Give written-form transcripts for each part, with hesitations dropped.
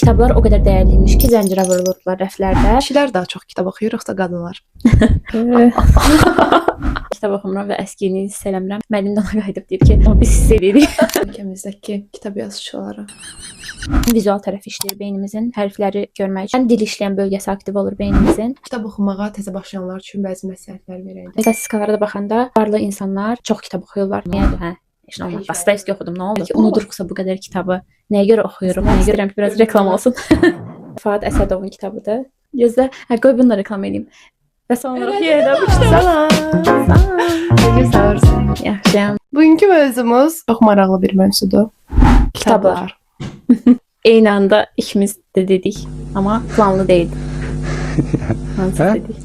Kitablar o qədər dəyərliymiş ki, zəncirə vurulurdular rəflərdə. Kişilər daha çox kitab oxuyur yoxsa qadınlar? Kitab oxumuram və əskiyini hiss eləmirəm. Müəllim də ona qayıdıb deyir ki, "Amma biz hiss eləyirik." Ölkəmizdəki kitab yazıçıları. Vizual tərəfi işləyir beynimizin, hərfləri görmək üçün. Həm dil işləyən bölgəsi aktiv olur beynimizin. Kitab oxumağa təzə başlayanlar üçün bəzi məsləhətlər verəydik. Statistikalara da baxanda varlı insanlar çox kitab oxuyurlar. Niyə? Hə. Heç nə olmaz. Dostoyevski oxudum, nə oldu? Unuduruqsa bu qədər kitabı nəyə görə oxuyuruq? Nəyə görə ki, biraz reklam olsun. Fuad Əsədovun kitabıdır. Gözlə, hə qoy bunu da reklam eləyim. Və son olaraq yenə də bu kitabı. Salam. Salam. Necə sağırsan? Yaxşıyam. Bugünkü mövzumuz çox maraqlı bir mövzudur. Kitablar. Eyni anda ikimiz də dedik, amma planlı deyildi. Hansı Hə? dedik?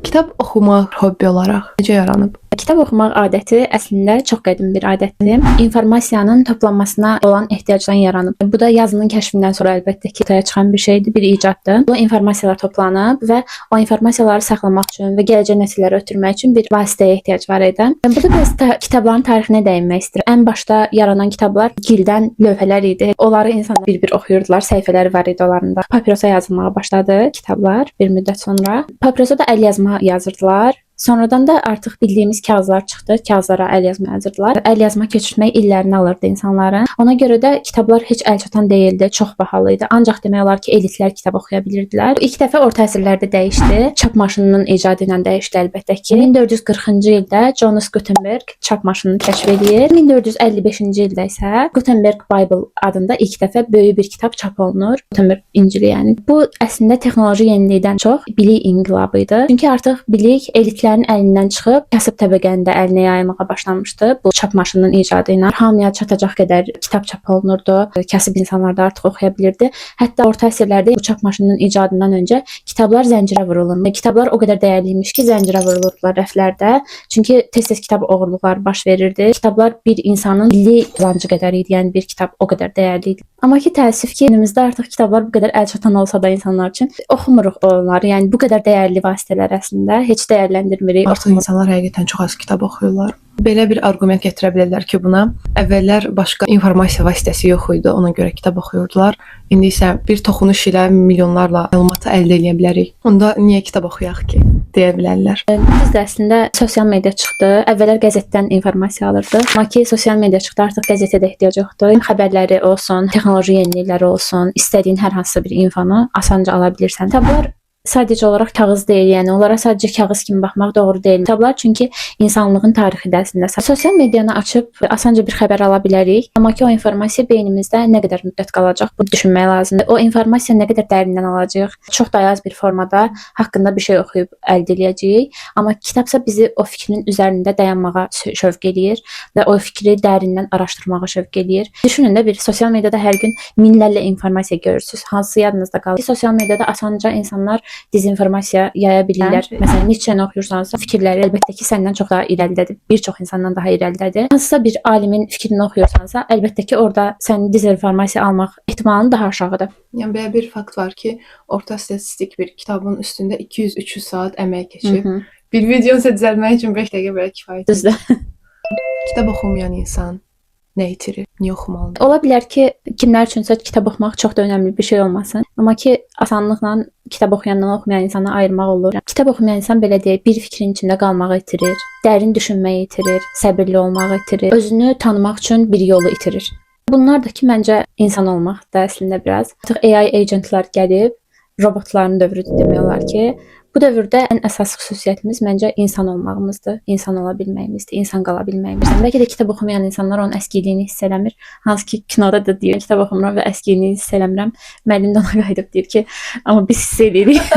Kitab oxumaq hobbi olaraq necə yaranıb? Kitab oxumaq adəti əslində çox qədim bir adətdir. İnformasiyanın toplanmasına olan ehtiyacdan yaranıb. Bu da yazının kəşfindən sonra əlbəttə ki, ortaya çıxan bir şeydir, bir icaddır. Bu informasiyalar toplanıb və o informasiyaları saxlamaq üçün və gələcək nəsillərə ötürmək üçün bir vasitəyə ehtiyac var idi. Burada biraz kitabların tarixinə dəyinmək istəyirəm. Ən başda yaranan kitablar gildən lövhələr idi. Onları insanlar bir-bir oxuyurdular, səhifələri var idi onların da. Papirosa yazılmağa başladı kitablar bir müddət sonra. Papirosa da əlyazma yazırdılar. Sonradan da artıq bildiyimiz kağızlar çıxdı. Kağızlara əlyazma yazırdılar. Əlyazma köçürtmək illərini alırdı insanların. Ona görə də kitablar heç əlçatan deyildi, çox bahalı idi. Ancaq demək olar ki, elitlər kitab oxuya bilirdilər. İlk dəfə orta əsrlərdə dəyişdi. Çap maşınının icadı ilə dəyişdi əlbəttə ki. 1440-cı ildə Johannes Gutenberg çap maşınını kəşf eləyir. 1455-ci ildə isə Gutenberg Bible adında ilk dəfə böyük bir kitab çap olunur. Gutenberg İncili yəni. Bu əslində texnoloji yenilikdən çox bilik inqilabı idi. Çünki artıq bilik elitlərin əlindən çıxıb kasıb təbəqənin də əlinə yayılmağa başlamışdı. Bu çap maşınının icadı ilə hamıya çatacaq qədər kitab çap olunurdu. Kasıb insanlar da artıq oxuya bilirdi. Hətta orta əsrlərdə bu çap maşınının icadından öncə kitablar zəncirə vurulurdu. Kitablar o qədər dəyərliymiş ki, zəncirə vurulurdular rəflərdə. Çünki tez-tez kitab oğurluqları baş verirdi. Kitablar bir insanın milli qazancı qədər idi. Yəni bir kitab o qədər dəyərli idi. Amma ki təəssüf ki, günümüzdə artıq kitablar bu qədər əlçatan olsa da insanlar üçün oxumuruq onları. Yəni bu qədər dəyərli vasitələr əslində heç dəyərləndirmirik. Artıq insanlar həqiqətən çox az kitab oxuyurlar. Belə bir arqument gətirə bilərlər ki, buna əvvəllər başqa informasiya vasitəsi yox idi, ona görə kitab oxuyurdular. İndi isə bir toxunuş ilə milyonlarla məlumatı əldə edə bilərik. Onda niyə kitab oxuyaq ki, deyə bilərlər. Biz də əslində sosial media çıxdı. Əvvəllər qəzetdən informasiya alırdıq. Amma ki sosial media çıxdı, artıq qəzetə də ehtiyac yoxdur. Xəbərləri olsun, texnoloji yenilikləri olsun, istədiyin hər hansısa bir infonu asanca ala bilirsən. Kitablar sadəcə olaraq kağız deyil, yəni onlara sadəcə kağız kimi baxmaq doğru deyil. Kitablar çünki insanlığın tarixidir əslində. Sosial medianı açıb asanca bir xəbər ala bilərik, amma ki o informasiya beynimizdə nə qədər müddət qalacaq, bunu düşünmək lazımdır. O informasiya nə qədər dərindən alacağıq, çox da az bir formada haqqında bir şey oxuyub əldə eləyəcəyik. Amma kitabsa bizi o fikrin üzərində dayanmağa şövq eləyir və o fikri dərindən araşdırmağa şövq eləyir. Düşünün də bir sosial mediada hər gün minlərlə informasiya görürsüz. Hansı yadınızda qalır? Sosial mediada asanca insanlar dezinformasiya yaya bilirlər. Məsələn, Nietzsche-ni oxuyursansa, fikirləri əlbəttə ki, səndən çox daha irəlidədir. Bir çox insandan daha irəlidədir. Hansısa bir alimin fikrini oxuyursansa, əlbəttə ki, orada sənin dezinformasiya almaq ehtimalın daha aşağıdır. Yəni belə bir fakt var ki, orta statistik bir kitabın üstündə 200-300 saat əmək keçib. Bir videonu isə düzəltmək üçün 5 dəqiqə belə kifayət. Düzdür. Kitab oxumayan insan nə itirir? Niyə oxumalıdır? Ola bilər ki, kimlər üçünsə kitab oxumaq çox da önəmli bir şey olmasın. Amma ki, asanlıqla kitab oxuyandan oxumayan insanı ayırmaq olur. Kitab oxumayan insan belə deyək, bir fikrin içində qalmağı itirir, dərin düşünməyi itirir, səbirli olmağı itirir, özünü tanımaq üçün bir yolu itirir. Bunlar da ki, məncə insan olmaq da əslində biraz. Artıq AI agentlar gəlib, robotların dövrüdür demək olar ki. Bu dövrdə ən əsas xüsusiyyətimiz məncə insan olmağımızdır, insan ola bilməyimizdir, insan qala bilməyimizdir. Bəlkə də kitab oxumayan insanlar onun əskiliyini hiss eləmir. Hansı ki kinoda da deyir, kitab oxumuram və əskiliyini hiss eləmirəm. Müəllim də ona qayıdıb deyir ki, amma biz hiss eləyirik.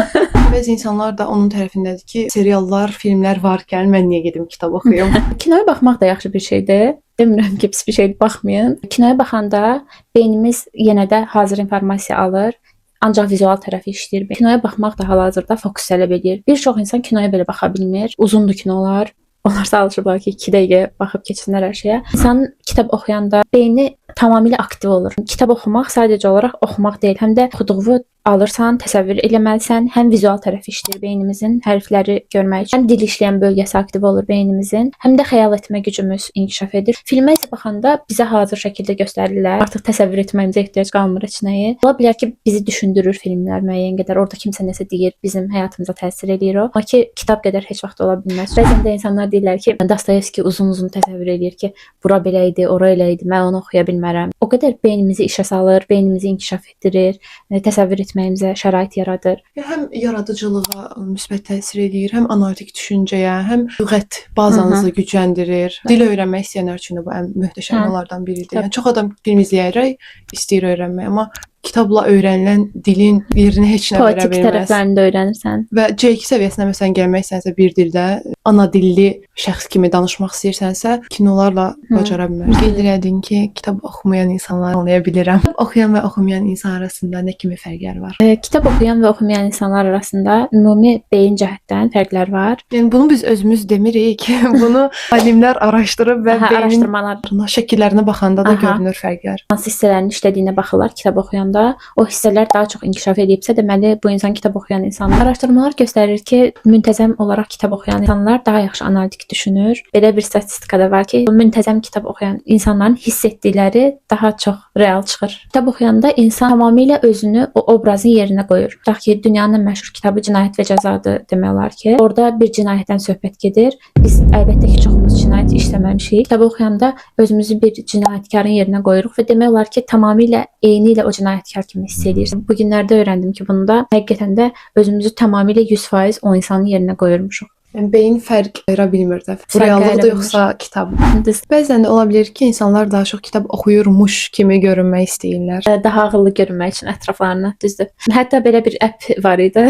Bəzi insanlar da onun tərəfindədir ki, seriallar, filmlər varkən mən niyə gedim kitab oxuyum? Kinoya baxmaq da yaxşı bir şeydir. Demirəm ki, pis bir şeydir, baxmayın. Kinoya baxanda beynimiz yenə də hazır informasiya alır. Ancaq vizual tərəfi işləyir. Kinoya baxmaq da hal-hazırda fokus tələb eləyir. Bir çox insan kinoya belə baxa bilmir. Uzundur kinolar. Onlar da alışıblar ki, 2 dəqiqə baxıb keçsinlər hər şeyə. İnsanın kitab oxuyanda beyni tamamilə aktiv olur. Kitab oxumaq sadəcə olaraq oxumaq deyil, həm də oxuduğu alırsan, təsəvvür eləməlisən. Həm vizual tərəfi işləyir beynimizin, hərfləri görmək üçün, həm dil işləyən bölgəsi aktiv olur beynimizin, həm də xəyal etmə gücümüz inkişaf edir. Filmə isə baxanda bizə hazır şəkildə göstərirlər. Artıq təsəvvür etməyimizə ehtiyac qalmır heç nəyi. Ola bilər ki, bizi düşündürür filmlər müəyyən qədər. Orada kimsə nəsə deyir, bizim həyatımıza təsir eləyir o. Amma ki, kitab qədər heç vaxt ola bilməz. Bəzən də insanlar deyirlər ki, Dostoyevski uzun-uzun təsəvvür eləyir ki, bura belə idi, ora elə idi, mən onu oxuya bilmərəm. O qədər beynimizi işə salır, beynimizi inkişaf etdirir, təsəvvür etməyimizə şərait yaradır. Ya həm yaradıcılığa müsbət təsir eləyir, həm analitik düşüncəyə, həm lüğət bazanızı gücləndirir. Dil öyrənmək istəyənlər üçün də bu ən möhtəşəm yollardan biridir. Tabii. Yəni çox adam film izləyərək istəyir öyrənmək, amma kitabla öyrənilən dilin yerini heç nə verə Poetik bilməz. tərəflərini də öyrənirsən. Və C2 səviyyəsinə məsələn gəlmək istəsənsə bir dildə ana dilli şəxs kimi danışmaq istəyirsənsə, kinolarla bacara bilmərsən. Qeyd elədin ki, kitab oxumayan insanları anlaya bilirəm. Kitab oxuyan və oxumayan insan arasında nə kimi fərqlər var? Kitab oxuyan və oxumayan insanlar arasında ümumi beyin cəhətdən fərqlər var. Yəni bunu biz özümüz demirik. Bunu alimlər araşdırıb və Aha, beynin araşdırmalar şəkillərinə baxanda da Aha. görünür fərqlər. Hansı hissələrin işlədiyinə baxırlar kitab oxuyanda. O hissələr daha çox inkişaf edibsə, deməli bu insan kitab oxuyan insandır. Araşdırmalar göstərir ki, müntəzəm olaraq kitab oxuyan insanlar daha yaxşı analitik düşünür. Belə bir statistika da var ki, müntəzəm kitab oxuyan insanların hiss etdikləri daha çox real çıxır. Kitab oxuyanda insan tamamilə özünü o obrazın yerinə qoyur. Tutaq ki, dünyanın ən məşhur kitabı Cinayət və Cəzadır demək olar ki. Orada bir cinayətdən söhbət gedir. Biz əlbəttə ki, çoxumuz cinayət işləməmişik. Kitabı oxuyanda özümüzü bir cinayətkarın yerinə qoyuruq və demək olar ki, tamamilə eyni ilə o cinayətkar kimi hiss edirsən. Bu günlərdə öyrəndim ki, bunu da həqiqətən də özümüzü tamamilə 100% o insanın yerinə qoyurmuşuq. Yəni beyin fərq ayıra bilmir də. Bu Fərq ayıra reallıqdır bilmir. yoxsa kitab. Düz. Bəzən də ola bilər ki, insanlar daha çox kitab oxuyurmuş kimi görünmək istəyirlər. Daha ağıllı görünmək üçün ətraflarına, düzdür. Hətta belə bir app var idi.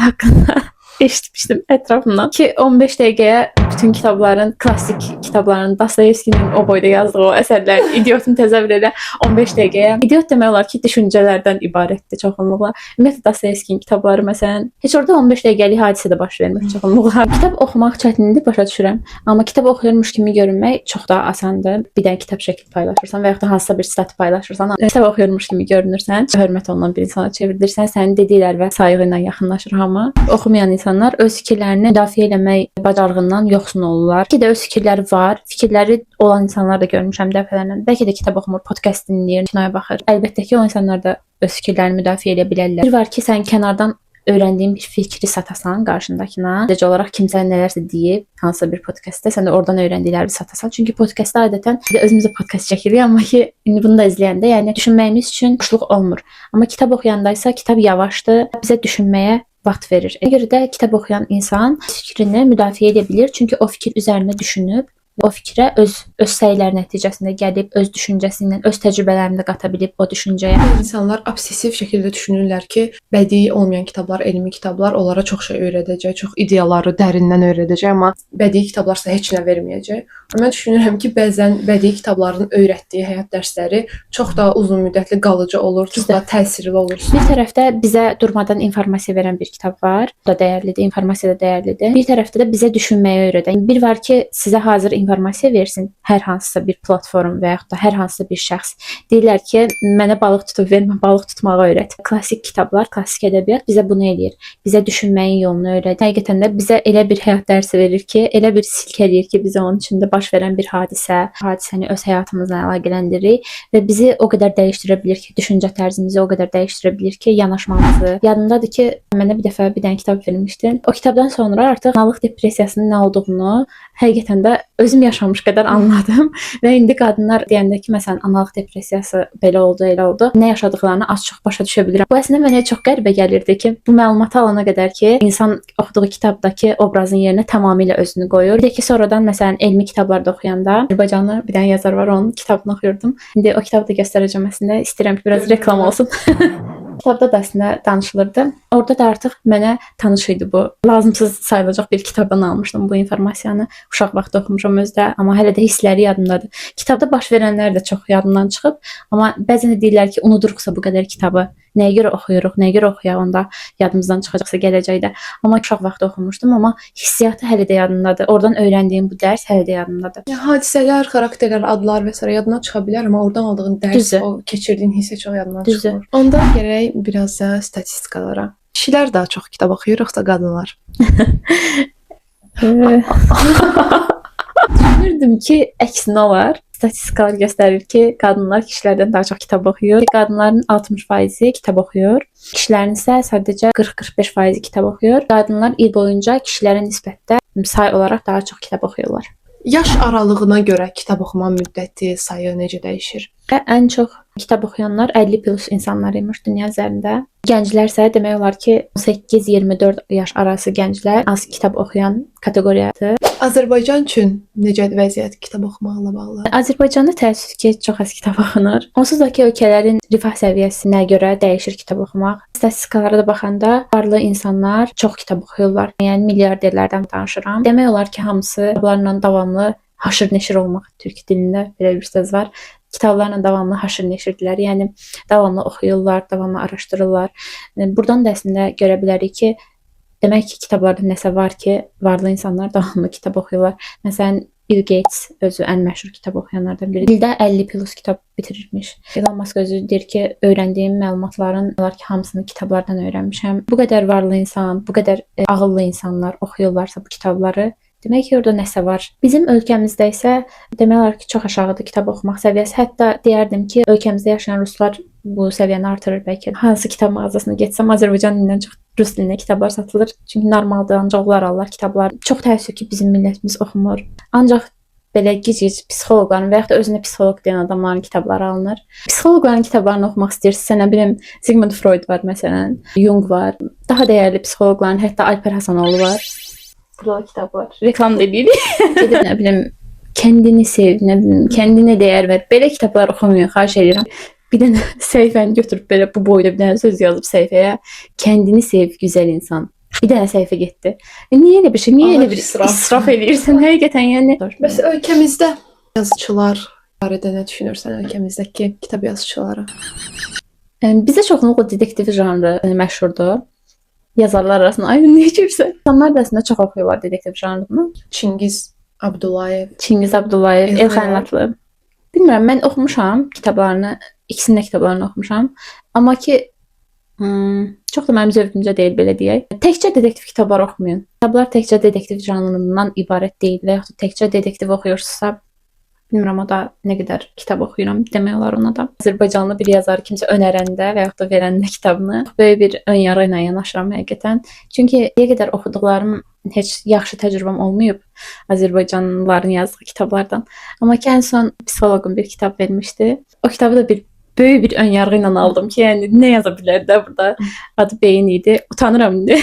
Haqqında eşitmişdim ətrafımdan ki, 15 dəqiqəyə bütün kitabların, klassik kitabların, Dostoyevskinin o boyda yazdığı o əsərlər, idiotun təsəvvür elə 15 dəqiqəyə. İdiot demək olar ki, düşüncələrdən ibarətdir çoxunluqla. Ümumiyyətlə Dostoyevskinin kitabları məsələn, heç orada 15 dəqiqəlik hadisə də baş vermir çoxunluqla. Kitab oxumaq çətindir, başa düşürəm. Amma kitab oxuyurmuş kimi görünmək çox daha asandır. Bir dənə kitab şəkli paylaşırsan və yaxud da hansısa bir sitat paylaşırsan, kitab oxuyurmuş kimi görünürsən, hörmət olunan bir insana çevrilirsən, sənin dedikləri və sayğı ilə yaxınlaşır hamı. Oxumayan insanlar öz fikirlərini müdafiə eləmək bacarığından yoxsun olurlar. Ki də öz fikirləri var, fikirləri olan insanlar da görmüşəm dəfələrlə. Bəlkə də kitab oxumur, podkast dinləyir, kinoya baxır. Əlbəttə ki, o insanlar da öz fikirlərini müdafiə edə bilərlər. Bir var ki, sən kənardan öyrəndiyin bir fikri satasan qarşındakına, sadəcə olaraq kimsə nələrsə deyib hansısa bir podkastda, sən də oradan öyrəndiklərini satasan. Çünki podkastda adətən biz də özümüzə podkast çəkirik, amma ki indi bunu da izləyəndə, yəni düşünməyimiz üçün boşluq olmur. Amma kitab oxuyanda isə kitab yavaşdır, bizə düşünməyə vaxt verir. Ona görə də kitab oxuyan insan fikrini müdafiə edə bilir, çünki o fikir üzərində düşünüb, o fikrə öz səyləri nəticəsində gəlib, öz düşüncəsi ilə, öz təcrübələrini də qata bilib o düşüncəyə. İnsanlar obsessiv şəkildə düşünürlər ki, bədii olmayan kitablar, elmi kitablar onlara çox şey öyrədəcək, çox ideyaları dərindən öyrədəcək, amma bədii kitablarsa heç nə verməyəcək. Amma mən düşünürəm ki, bəzən bədii kitabların öyrətdiyi həyat dərsləri çox daha uzun müddətli qalıcı olur, çox daha təsirli olur. Bir tərəfdə bizə durmadan informasiya verən bir kitab var. Bu da dəyərlidir, informasiya da dəyərlidir. Bir tərəfdə də bizə düşünməyi öyrədən. Bir var ki, sizə hazır informasiya versin hər hansısa bir platform və yaxud da hər hansısa bir şəxs. Deyirlər ki, mənə balıq tutub vermə, balıq tutmağı öyrət. Klassik kitablar, klassik ədəbiyyat bizə bunu eləyir. Bizə düşünməyin yolunu öyrədir. Həqiqətən də bizə elə bir həyat dərsi verir ki, elə bir silkələyir ki, bizə onun içində baş verən bir hadisə, hadisəni öz həyatımızla əlaqələndirir və bizi o qədər dəyişdirə bilir ki, düşüncə tərzimizi o qədər dəyişdirə bilir ki, yanaşmamızı. Yadımdadır ki, mənə bir dəfə bir dənə kitab vermişdin. O kitabdan sonra artıq analıq depressiyasının nə olduğunu həqiqətən də özüm yaşamış qədər anladım və indi qadınlar deyəndə ki, məsələn, analıq depressiyası belə oldu, elə oldu, nə yaşadıqlarını az çox başa düşə bilirəm. Bu əslində mənə çox qəribə gəlirdi ki, bu məlumatı alana qədər ki, insan oxuduğu kitabdakı obrazın yerinə tamamilə özünü qoyur. Bir də ki, sonradan məsələn elmi kitablarda oxuyanda Azərbaycanlı bir dənə yazar var, onun kitabını oxuyurdum. İndi o kitabı da göstərəcəm əslində. İstəyirəm ki, biraz reklam olsun. Kitabda da əslində danışılırdı. Orada da artıq mənə tanış idi bu. Lazımsız sayılacaq bir kitabdan almışdım bu informasiyanı. Uşaq vaxtı oxumuşam özdə, amma hələ də hissləri yadımdadır. Kitabda baş verənlər də çox yadımdan çıxıb, amma bəzən də deyirlər ki, unuduruqsa bu qədər kitabı. Nəyə görə oxuyuruq, nəyə görə oxuyaq onda yadımızdan çıxacaqsa gələcəkdə. Amma uşaq vaxtı oxumuşdum, amma hissiyatı hələ də yadımdadır. Oradan öyrəndiyim bu dərs hələ də yadımdadır. Yəni hadisələr, xarakterlər, adlar və sairə yadına çıxa bilər, amma oradan aldığın dərs, Düzdür. o keçirdiyin hissə çox yadından Düzdür. çıxmır. Onda gərək biraz da statistikalara. Kişilər daha çox kitab oxuyur yoxsa qadınlar? Düşünürdüm ki, əksinə olar. Statistikalar göstərir ki, qadınlar kişilərdən daha çox kitab oxuyur. Qadınların 60%-i kitab oxuyur. Kişilərin isə sadəcə 40-45%-i kitab oxuyur. Qadınlar il boyunca kişilərə nisbətdə say olaraq daha çox kitab oxuyurlar. Yaş aralığına görə kitab oxuma müddəti, sayı necə dəyişir? Və ən çox kitab oxuyanlar 50 plus insanlar imiş dünya üzərində. Gənclər isə demək olar ki, 18-24 yaş arası gənclər az kitab oxuyan kateqoriyadır. Azərbaycan üçün necədir vəziyyət kitab oxumaqla bağlı? Azərbaycanda təəssüf ki, çox az kitab oxunur. Onsuz da ki, ölkələrin rifah səviyyəsinə görə dəyişir kitab oxumaq. Statistikalara da baxanda varlı insanlar çox kitab oxuyurlar. Yəni milyarderlərdən danışıram. Demək olar ki, hamısı kitablarla davamlı haşır-neşir olmaq, türk dilində belə bir söz var. Kitablarla davamlı haşır-neşirdilər. Yəni davamlı oxuyurlar, davamlı araşdırırlar. Buradan da əslində görə bilərik ki, demək ki, kitablarda nəsə var ki, varlı insanlar davamlı kitab oxuyurlar. Məsələn, Bill Gates özü ən məşhur kitab oxuyanlardan biridir. İldə 50 plus kitab bitirirmiş. Elon Musk özü deyir ki, öyrəndiyim məlumatların olar ki, hamısını kitablardan öyrənmişəm. Bu qədər varlı insan, bu qədər ağıllı insanlar oxuyurlarsa bu kitabları, demək ki, orada nəsə var. Bizim ölkəmizdə isə demək olar ki, çox aşağıdır kitab oxumaq səviyyəsi. Hətta deyərdim ki, ölkəmizdə yaşayan ruslar bu səviyyəni artırır bəlkə. Hansı kitab mağazasına getsəm Azərbaycan dilindən çox rus dilində kitablar satılır. Çünki normaldır, ancaq onlar alırlar kitablar. Çox təəssüf ki, bizim millətimiz oxumur. Ancaq belə gic-gic psixoloqların və yaxud da özünə psixoloq deyən adamların kitabları alınır. Psixoloqların kitablarını oxumaq istəyirsinizsə, nə bilim, Sigmund Freud var məsələn, Jung var. Daha dəyərli psixoloqların, hətta Alper Hasanoğlu var. Burada kitab var. Reklam da eləyirik. Gedib nə bilim, kendini sev, nə bilim, kendine değer ver. Belə kitablar oxumayın, xahiş edirəm. Bir dənə səhifəni götürüb belə bu boyda bir dənə söz yazıb səhifəyə. Kendini sev, güzel insan. Bir dənə səhifə getdi. Niyə elə bir şey? Niyə elə Ağır bir israf. israf eləyirsən? Həqiqətən yəni. Bəs ölkəmizdə yazıçılar barədə nə düşünürsən, ölkəmizdəki kitab yazıçıları? Bizdə çoxunluqla detektiv janrı məşhurdur. Yazarlar arasında ay nə cürsə. İnsanlar da əslində çox oxuyurlar detektiv janrını. Çingiz Abdullayev. Çingiz Abdullayev, Elxan Elxan Latlı. Bilmirəm, mən oxumuşam kitablarını, ikisinin də kitablarını oxumuşam. Amma ki çox da mənim zövqümcə deyil belə deyək. Təkcə detektiv kitablar oxumayın. Kitablar təkcə detektiv janrından ibarət deyil və yaxud da təkcə detektiv oxuyursunuzsa, bilmirəm o da nə qədər kitab oxuyuram demək olar ona da. Azərbaycanlı bir yazar kimsə önərəndə və yaxud da verəndə kitabını böyük bir ön yarğı ilə yanaşıram həqiqətən. Çünki indiyə qədər oxuduqlarım heç yaxşı təcrübəm olmayıb Azərbaycanlıların yazdığı kitablardan. Amma ki ən son psixoloqum bir kitab vermişdi. O kitabı da bir böyük bir ön yarğı ilə aldım ki, yəni nə yaza bilər də burada? Adı Beyin idi. Utanıram indi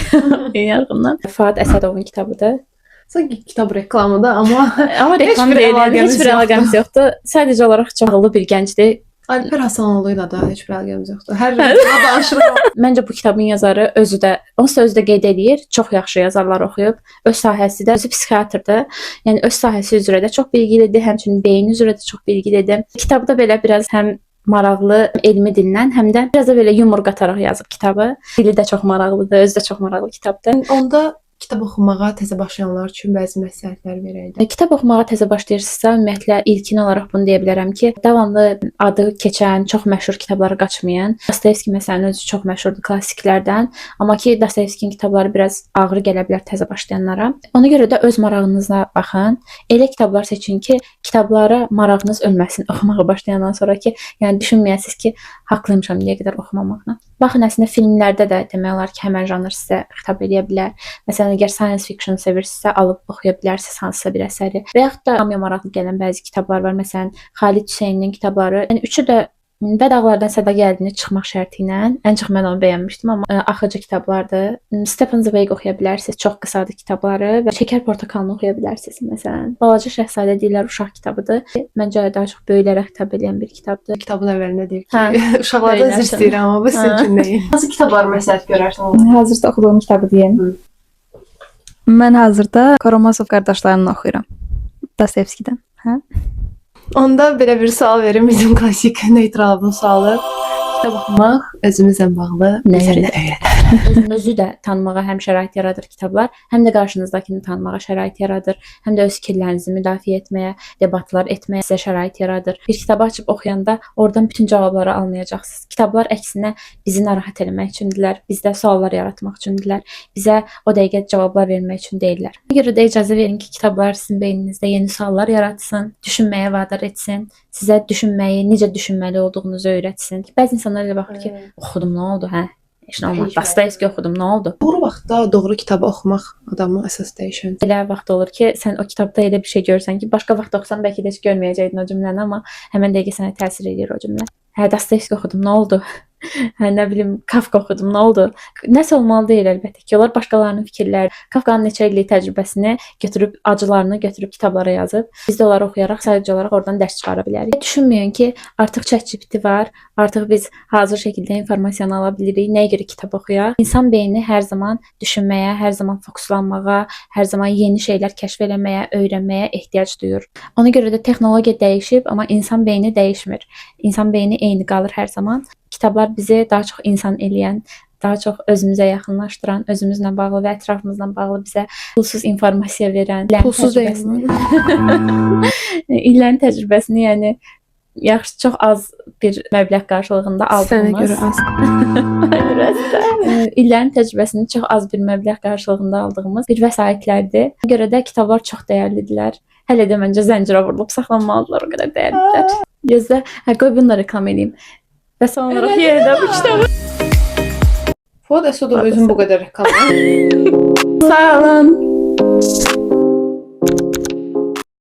ön yarğımdan. Fuad Əsədovun kitabıdır. Sanki kitab reklamıdır amma Amma reklam Heç bir deyil, yəni, əlaqəmiz heç bir əlaqəmiz yoxdur. Sadəcə olaraq çox ağıllı bir gəncdir. Alper Hasanoğlu ilə də heç bir əlaqəmiz yoxdur. Hər reklama danışırıq. Məncə bu kitabın yazarı özü də, onsuz da özü də qeyd eləyir, çox yaxşı yazarlar oxuyub. Öz sahəsi də, özü psixiatrdır. Yəni öz sahəsi üzrə də çox bilgilidir, həmçinin beyin üzrə də çox bilgilidir. Kitabı da belə biraz həm maraqlı elmi dillə, həm də biraz da belə yumor qataraq yazıb kitabı. Dili də çox maraqlıdır, özü də çox maraqlı kitabdır. Onda kitab oxumağa təzə başlayanlar üçün bəzi məsləhətlər verək də. Kitab oxumağa təzə başlayırsınızsa, ümumiyyətlə ilkin olaraq bunu deyə bilərəm ki, davamlı adı keçən çox məşhur kitablara qaçmayın. Dostoyevski məsələn özü çox məşhurdur klassiklərdən, amma ki Dostoyevskinin kitabları biraz ağır gələ bilər təzə başlayanlara. Ona görə də öz marağınıza baxın. Elə kitablar seçin ki, kitablara marağınız ölməsin oxumağa başlayandan sonra ki, yəni düşünməyəsiniz ki, haqlıymışam indiyə qədər oxumamaqla. Baxın, əslində filmlərdə də demək olar ki, həmən janr sizə xitab eləyə bilər. Məsələn, əgər science fiction sevirsinizsə, alıb oxuya bilərsiniz hansısa bir əsəri. Və yaxud da hamıya maraqlı gələn bəzi kitablar var. Məsələn, Xalid Hüseyninin kitabları. Yəni üçü də Və dağlardan səda gəldiyini çıxmaq şərti ilə. Ən çox mən onu bəyənmişdim, amma axıcı kitablardır. Stefan Zweig oxuya bilərsiniz. Çox qısadır kitabları və Şəkər Portakalını oxuya bilərsiniz məsələn. Balaca Şahzadə deyirlər uşaq kitabıdır. Məncə daha çox böyüklərə xitab edən bir kitabdır. Kitabın əvvəlində deyir ki, Hə, uşaqlardan üzr böyüklər istəyirəm, amma bu sizin Hə. üçün deyil. Hansı kitabları məsləhət görərsən? Hazırda oxuduğum kitabı deyim. Hı. Mən hazırda Karamazov qardaşlarını oxuyuram. Dostoyevskidən. Hə? Onda belə bir sual verim, bizim klassik neytralın sualı. Kitab oxumaq özümüzlə bağlı Nə bizə nə öyrədir? öyrədir? Özünüzü də tanımağa həm şərait yaradır kitablar, həm də qarşınızdakını tanımağa şərait yaradır, həm də öz fikirlərinizi müdafiə etməyə, debatlar etməyə sizə şərait yaradır. Bir kitabı açıb oxuyanda oradan bütün cavabları almayacaqsınız. Kitablar əksinə bizi narahat eləmək üçündürlər, bizdə suallar yaratmaq üçündürlər, bizə o dəqiqə cavablar vermək üçün deyillər. Ona görə də icazə verin ki, kitablar sizin beyninizdə yeni suallar yaratsın, düşünməyə vadar etsin, sizə düşünməyi, necə düşünməli olduğunuzu öyrətsin. Bəzi insanlar elə baxır ki, oxudum, nə oldu, hə? Heç nə olmadı. Heç Dostoyevski oxudum, nə oldu? Doğru vaxtda doğru kitabı oxumaq adamı əsas dəyişən. Elə vaxt olur ki, sən o kitabda elə bir şey görsən ki, başqa vaxt oxusan bəlkə də heç görməyəcəydin o cümləni, amma həmin dəqiqə sənə təsir eləyir o cümlə. Hə, Dostoyevski oxudum, nə oldu? Hə, nə bilim, Kafka oxudum, nə oldu? Nəsə olmalı deyil əlbəttə ki, onlar başqalarının fikirləri, Kafkanın neçə illik təcrübəsini götürüb, acılarını götürüb kitablara yazıb, biz də onları oxuyaraq sadəcə olaraq oradan dərs çıxara bilərik. Düşünməyin ki, artıq ChatGPT var, artıq biz hazır şəkildə informasiyanı ala bilirik. Nəyə görə kitab oxuyaq? İnsan beyni hər zaman düşünməyə, hər zaman fokuslanmağa, hər zaman yeni şeylər kəşf eləməyə, öyrənməyə ehtiyac duyur. Ona görə də texnologiya dəyişib, amma insan beyni dəyişmir. İnsan beyni eyni qalır hər zaman. Kitablar bizi daha çox insan eləyən, daha çox özümüzə yaxınlaşdıran, özümüzlə bağlı və ətrafımızla bağlı bizə pulsuz informasiya verən, illərin Pulsuz deyil. təcrübəsini, illərin təcrübəsini, yəni yaxşı çox az bir məbləğ qarşılığında Sənə aldığımız görə az. Rəsdə. İllərin təcrübəsini çox az bir məbləğ qarşılığında aldığımız bir vəsaitlərdir. Ona görə də kitablar çox dəyərlidirlər. Hələ də məncə zəncirə vurulub saxlanmalıdırlar, o qədər dəyərlidirlər. Gözlə, hə qoy bunu da reklam eləyim. Və son olaraq yenə də bu kitabı. Fuad Əsədov özün bu qədər reklam. Sağ olun.